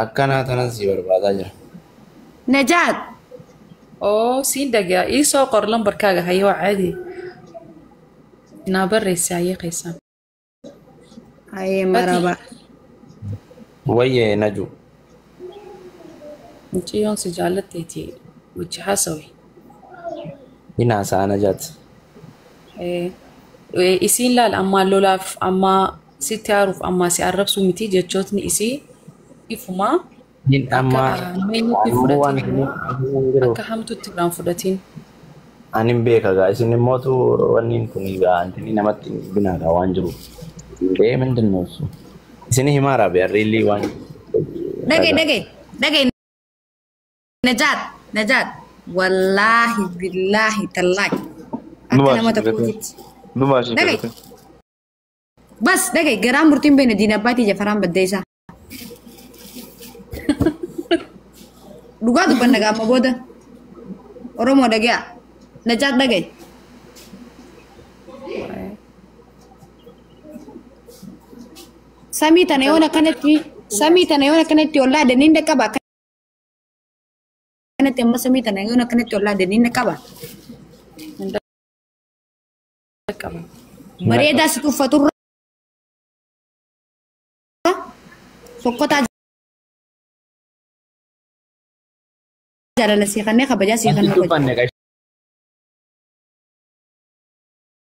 Akkanaa tanan si barbaadaa jira. Najaad. Oo siin dhagaa ii soo qor lambarkaaga hayo waa caadi. Inaa baraysa ayay qaysaan. Haye maraba. Wayyee Naju. Mucayyoon si jaallatteeti wajji haasawi. Hinaasaa Najaat. Isiin laal ammaa lolaaf ammaa sitti aaruuf ammaa si arrabsuu miti jechootni isii ifumaa Hin akka ammaa meenyutti ammoo waan fudhatin hin jiru. akka hamtutti irraan fudhatin. Ani hin beeka gaa isin immootu wanni kun gaa antini namatti hin binaagaa waan jiru. Ee ምንድን ነው እሱ? Isin himaa raabe really waan Dhagaye dhagaye dhagaye Najaat Najaat wallaahi billaahi tallaahi akka nama tokkootitti. Numaa ishii Dhagaye kadhate. bas dhagaye garaan murtiin beene diina abbaatii jafaraan baddeessaa. Dhugaa dubbanna gaama booda Oromoo dhagaya Najaat dhagaye. Samii tana yoon akkanatti samii tana yoon akkanatti ollaa daniin dhaqqaba akkanatti amma samii tana yoon akkanatti ollaa daniin dhaqqaba. Hin dhaqqaba. Bareedaa si tuffaturra sokkotaa jaalala sii kannee kabajaa sii Wanti kannee hojii. tuffanne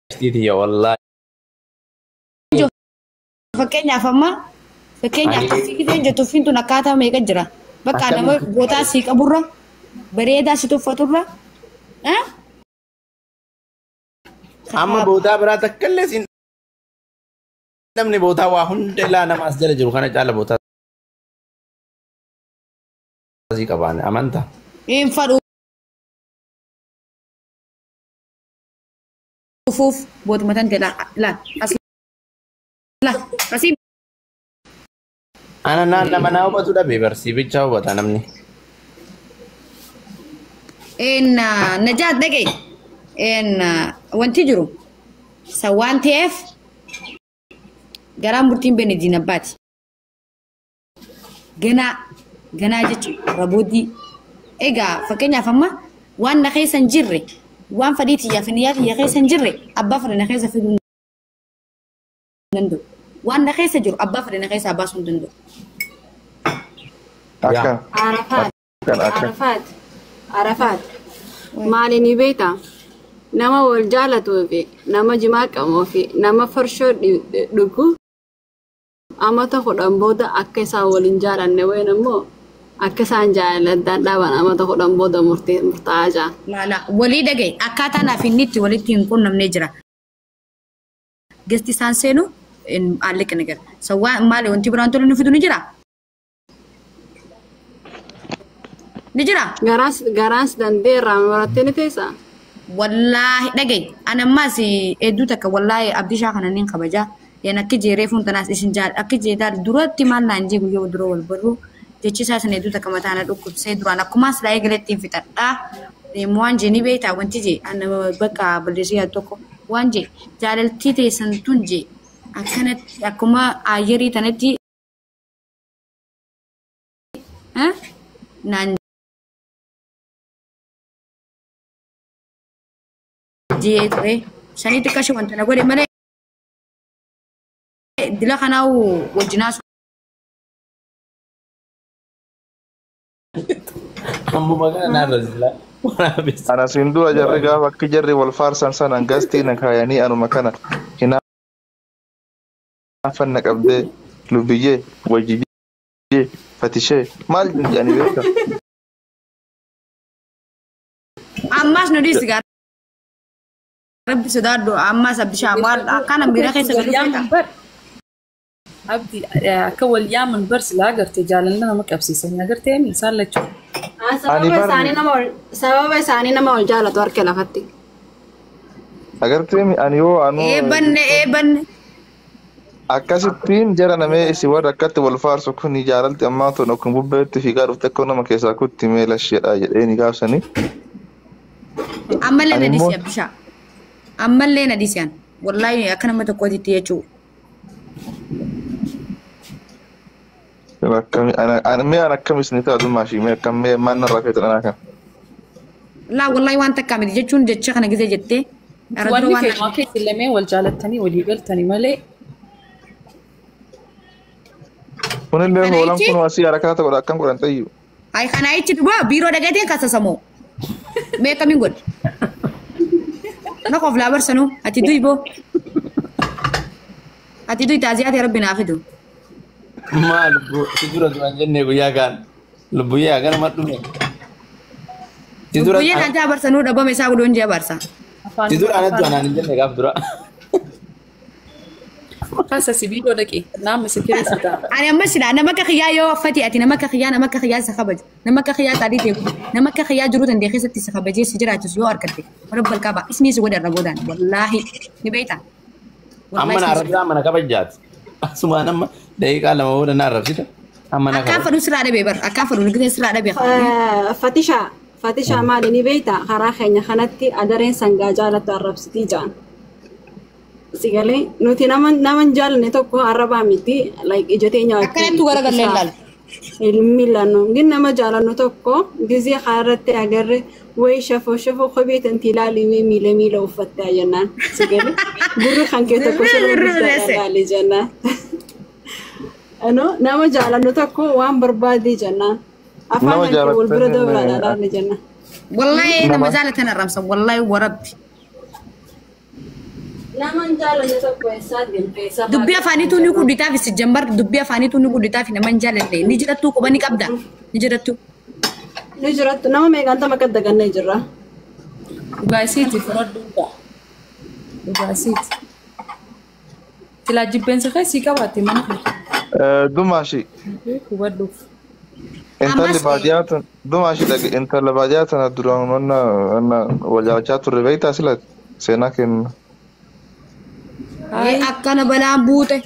qashtii tiyya wallaahi. Fakkeenyaaf amma fakkeenyaaf Ani kasii giseen jettu tuffiin tun akkaataa meeqa jira. Bakka nama akkamitti gootaa sii qaburra bareedaa si tuffaturra. Amma bootaa biraa takka illee siin namni bootaa waa hunda ilaa nama as jala jiru kana caala bootaa sii qabaan amantaa. Hin fadhu ufuuf bootuma tan ta'e laal as laal asii Ana naan nama naa hubatu dhabe barsii bichaa hubata namni. En Najaat dhagaye en wanti jiru sa waan ta'eef garaan murtiin beene diina abbaati. Ganaa ganaa jechuun rabooddii. Egaa fakkeenyaaf amma waan na keessa hin jirre waan fadhii tiyyaa fi niyyaa tiyya keessa hin jirre abbaa fedhe na keessa fiduu hin danda'u. Waan na keessa jiru abbaa fedhe na keessaa baasuu hin danda'u. Yaa. Akka Arafaat akkan akka. Arafaat Arafaat maali ni beektaa? Nama wal jaalatuu fi nama jimaa qabuu fi nama farshoo dhugu amata 10 booda akka isaan waliin jaalanne wayin immoo akka isaan jaalallaan dhaaban amata 10 booda murtaa'aa jira. Laala walii dhagaye akkaataa naaf inni itti walitti hin qunnamnee jira. Gasti isaan seenu haalli kana gara. Sawwaa maali wanti biraan tolu nu fidu ni jira? Ni jira? Garaas dandee irraa murattee ni teessaa? Wallaahi dhagaye ani ammaas hedduu takka wallaahi abdishaa kana niin kabajaa. Yaan akka jeeree fuuntanaas isin jaal akka jeedaa duratti maal naan jee guyyaa dura wal barru jechi isaa sana hedduu takka mataa na dhukkubsee duraan akkuma silaa eegaletti hin fixadhaa. Waan jee ni beektaa wanti jee ana bakka balleessee yaadu tokko waan jee jaalaltii teessan tun jee akkanatti akkuma ayyerii tanatti naan jee ture sanii xiqqashe wanta na godhe malee dila kanaa wajjinaa Ammuma kana naarra sila. Waraabessa. Ana siin dura jarri gaafa akka jarri wal faarsan sanan gastii na kaayanii anuma kana hinaaffan na qabdee lubbiyyee wajjiyyee fatishee maal jedhanii beektaa? Ammas nu dhiisi gaa rabbi sodaadhu ammas abdishaa maal akkana miira keessa Wal galu yaaman feeta. bar. Abdi akka wal yaaman bar silaa agartee jaalala nama qabsiisan agartee isaan lachuu. Ani Sababa bar isaanii nama wal sababa isaanii nama wal jaalatu harka lafatti. agartee ani yoo anuu Eebbanne eebbanne. akkasittiin jara namee isin warra akkatti wal faarsu kun jaalalti ammaa tun akkuma bubbeetti fiigaa dhufte akka nama keessaa kutti mee lasheedha jedhee ni gaafsanii. Ammallee Ani na immoo dhiisi abdishaa. Ammallee na dhiisi an. Wallaahi akka nama tokkootitti jechuudha. Mee an akkam isin ta'a Dumaashii mee akkam mee maal narraa feetan anaa kan. Laa wallahi waan takkaa miti jechuun jecha kana gisee jettee. Wanni feemaa keessa lameen wal jaalattanii walii galtanii malee. Kunillee hoolaan kun asii harakaata godha akkam godhan xayyu. Ay kana ichi duba biiroo dhagateen kasasamoo. Mee akkamiin godhe? Na qof laa barsanuu ati du'i boo. Ati du'i taaziyaa ta'e rabbi naa fidu. Maal si dura duraan jennee guyyaa kaan lubbuyyee hagana dhume. Lubbuyyee kan jaa barsanuu dhabame isaa godhuun jaa barsa. Si dura anatti anaan hin jenne gaaf dura. Kasa si biiroo dhaqi nama si keessa ta'a. Ani amma sila nama akka xiyyaa yoo uffati ati nama akka xiyyaa nama akka xiyyaa si kabaju nama akka xiyyaa xaalii ta'e nama akka xiyyaa jiruu danda'e keessatti si kabajee si jiraachisu yoo argatte rabbal qaba isni si godha irra boodaan wallaahi ni beektaa. Amma na arrabsaa amma na kabajaati. Asumaan amma daqiiqaa lama booda na arrabsita. Amma na Akkaan fadhu sirraa dhabee bar akkaan fadhu nigitee sirraa dhabee. Fatisha Fatisha maali ni beektaa karaa keenya kanatti adareen sangaa jaalattu arrabsitii ja'an. Sigalee nuti nama hin jaalanne tokko arrabaa miti like ija teenya Akkanattu garagallee ilaalu. Ilmi lannu gin nama jaalannu tokko gizee kaarratti agarre wayi shafoo shafoo kophee tanti ilaali mee miila miila uffattee jennaan sigalee gurri kan kee tokko sirra guddaa ilaali jennaan. Ano nama jaalannu tokko waan barbaade jennaan. Afaan kan kee wal bira dabalaadha ilaali jennaan. Wallahi nama jaalatan arrabsa wallahi warabbi. Dubbii afaaniitu ni gudditaaf si jambar dubbii afaaniitu ni gudditaaf nama hin jaalanne ni jirattu quba ni qabda ni jirattu. Ni jirattu nama meeqaan tama akka dagannee jirra. Dhugaasiiti fudhadhu. Dhugaasiiti. Silaa jibbeensa keessi qabaatte mana kee. Dumaashi. Hubadhuuf. Intalli baadiyyaa tun Dumaashi dhage intala baadiyyaa tana duraan wanna wal jaalachaa turre beektaa sila seenaa kenna. Akkana balaan buute.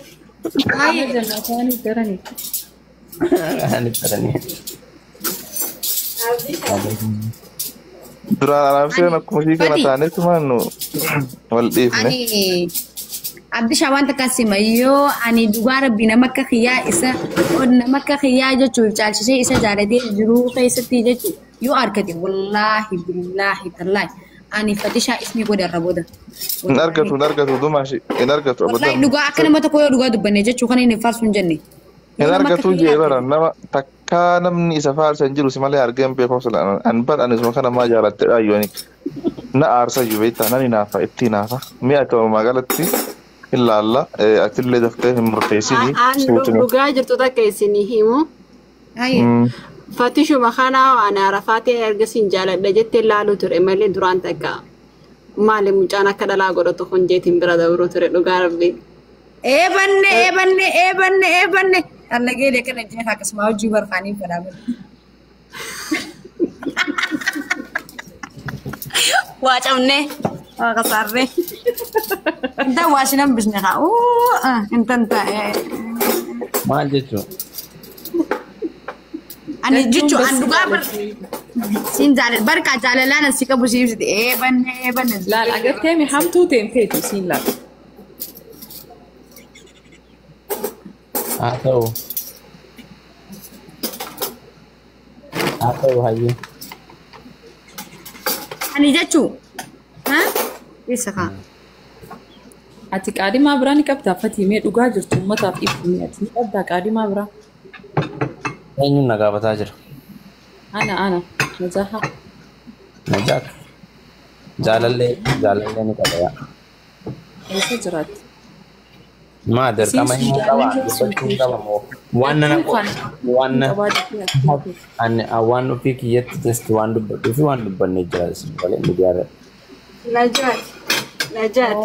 Duraan araabseen akkuma ishii kana taanetumaan nu wal dhiifne. Abdishaa wanta akkasima yoo ani dhugaa rabbi nama akka xiyyaa isa nama akka xiyyaa jechuuf caalchisee isa jaalatee jiruu keessatti jechuun yoo argate wallaahi billaahi tallaahi. Ani fatishaa isni godha irra booda. Hin argatu hin argatu Dumaashi hin argatu. Wallahi dhugaa akka nama tokko yoo dhugaa dubbanne jechuu kana inni faarsu hin jenne. Hin argatu jee bara nama takkaa namni isa faarsa hin jiru si malee argee hin beeku sila an bar ani isuma kana maa jaalattedha ayyooni. Na aarsa iyyuu beektaa nani naafa itti naafa mi'a ta'u magaalatti hin laalla atillee daftee hin murteessini. Dhugaa jirtu takka isinii himu. Fatishuma kana ana Arafaatee erga siin jaaladha jettee laaluu ture malee duraan takka maali mucaan akka dhalaa godhatu kun jeetiin bira dabruu ture dhugaa rabbi. Eebanne eebanne eebanne eebanne allagee kana jeefa akkasuma hojii barfaanii fedhaa. Waa cabne waa qasaarree. Inta waa shinan bisne haa intan ta'e. Maal jechuun? Ani jechuun an dhugaa bar siin jaalala barka jaalalaan si qabu si ibsite eebanne eebanne. Laal agartee mi hamtuu teemteetu siin laal. Haa ta'u. Haa ta'u hayyee. Ani jechuun haa isa kaa. Ati qaadimaa biraa ni qabdaa Fatii mee dhugaa jirtu uummataaf ibsu ati ni qabdaa qaadimaa biraa. Eenyuun na gaafataa jira? Ana ana Najaaha. Najaat. Jaalallee jaalallee ni qaba yaa. Eessa jiraatti? Maa dirqama himuu qaba dubbachuu qaba moo waan nana waan ani waan ofii kiyyatti just waan dubbadhuu fi waan dubbanne jira isin malee miidiyaa irratti. Najaat. Najaat.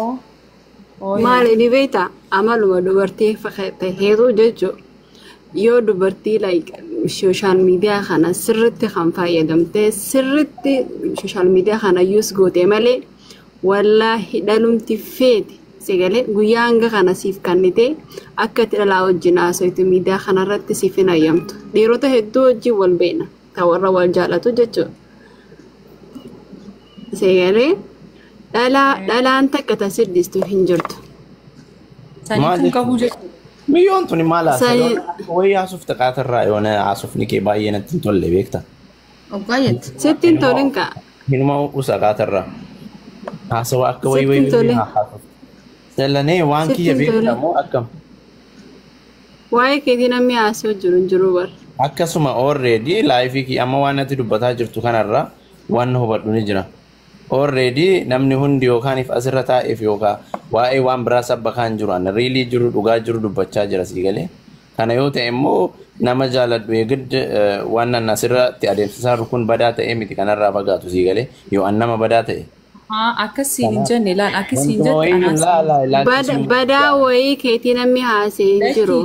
Maali ni beektaa amaluma dubartii ta'eetu jechuudha. Yoo dubartii like social media kana sirriitti kan fayyadamtee sirriitti social media kana use goote malee wallaahi dhalumti feete sagalee guyyaa hanga kana siif kennite akka itti dhalaa wajjin haasoftu miidiyaa kanarratti siif hin hayyamtu. Dhiirota hedduu wajjin wal beekna kan warra wal jaalatu jechuudha. Sagalee dhalaan takka tasiddistu hin jirtu. Sanii kun qabuu jechuudha. Miyyoon tuni maal Sani- haasawaa? Wayii haasofta qaatarraa yoona haasofni kee baay'ee natti hin tolle beekta. Oggaa jetti. Sitti hin tolin kaa. Hinuma usa qaatarraa. Haasawaa akka wayii Sitti hin wayii tolin. haasofta. Jallanee waan Sitti kiyya hin beekta tolin. moo akkam? Waa'ee keetii namni haasoo jiru hin jiru bara. Akkasuma already laayifii kiyya amma waan natti dubbataa jirtu kanarraa waan hubadhu ni jira. Already namni hundi yookaan if asirra taa'eef yookaan waa'ee waan biraa sabba kaan jiru ana riilii jiru dhugaa jiru dubbachaa jira sii galee. Kana yoo ta'e immoo nama jaaladhu eegid waan nan asirratti adeemsisaa jiru kun badaa ta'ee miti kanarraa fagaatu sii galee yoo an nama badaa ta'e. Haa akkasiin hin jenne laal akkasiin Wantuma jette wayiyyuu anaas. laalaa ilaalchisuu Badaa wayii keetii namni haasee hin jiru.